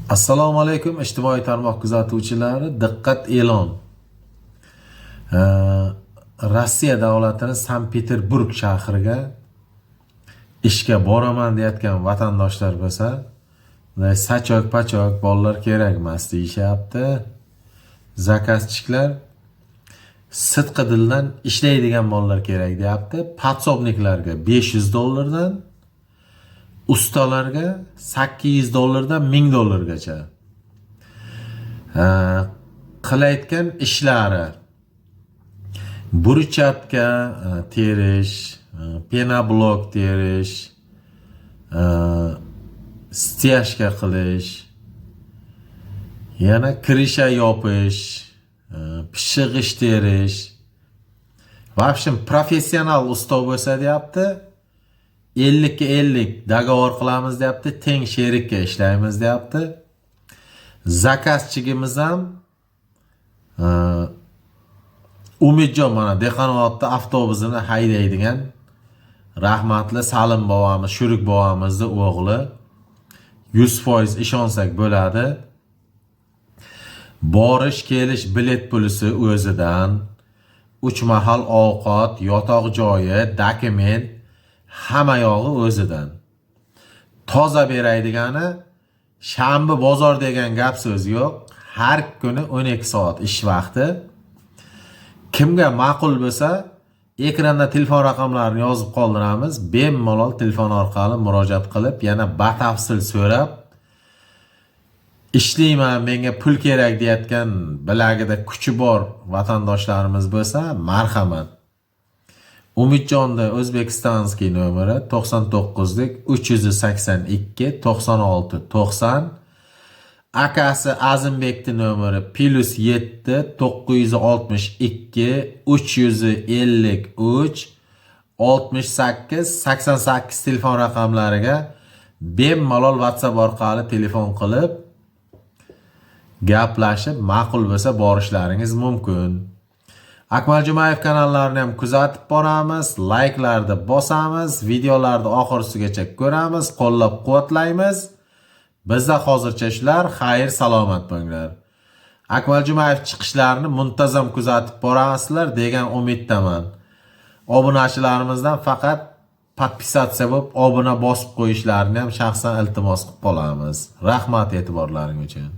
Assalomu alaykum, ijtimoiy tarmoq kuzatuvchilari, diqqat, e'lon. Rossiya davlatini Sankt-Peterburg shahriga ishga boraman deyotgan vatandoshlar bo'lsa, bunday сачок пачок bolalar kerak emas deyishyapti. Заказчик lar sidqi dildan ishlaydigan bolalar kerak deyapti. Подсобник larga 500 dollardan, ustalarga 800 dollardan 1000 dollargacha. Qilayotgan ishlari: брусчатка terish, пеноблок terish, стяжка qilish, yana крыша yopish, pishiq g'isht terish. В общем, professional usta bo'lsa deyapti. 50 ga 50 договор qilamiz deyapti, teng sherikka ishlaymiz deyapti. Заказчик imiz ham Umidjon, mana Dehqonobodda avtobusini haydaydigan rahmatli Salim bobomiz, Shurik bobomizni o'g'li. 100% ishonsak bo'ladi. Borish kelish bilet pulisi o'zidan, uch mahal ovqat, yotoq joyi, dokument, hamma yog'i o'zidan. Toza beraydigani, shanba bozor degan gap so'z yo'q. Har kuni 12 soat ish vaqti. Kimga ma'qul bo'lsa, ekranda telefon raqamlarini yozib qoldiramiz. Bemalol telefon orqali murojaat qilib, yana batafsil so'rab, ishlayman, menga pul kerak deyotgan, bilagida kuchi bor vatandoshlarimiz bo'lsa, marhamat. Umidjonni узбекистанский nomeri 99lik 382 96 90. Akasi Azimbekni nomeri +7 962 353 68 88. Telefon raqamlariga bemalol WhatsApp orqali telefon qilib gaplashib, ma'qul bo'lsa borishlaringiz mumkin. Akmal Jumayev kanallarini ham kuzatib boramiz, layklarni bosamiz, videolarni oxirisigacha ko'ramiz, qo'llab quvvatlaymiz. Bizda hozircha shular, xayr, salomat bo'linglar. Akmal Jumayev chiqishlarini muntazam kuzatib borasizlar degan umiddaman. Obunachilarimizdan faqat подписаться bo'lib, obuna bosib qo'yishlarini ham shaxsan iltimos qilib qolamiz. Rahmat e'tiborlaring uchun.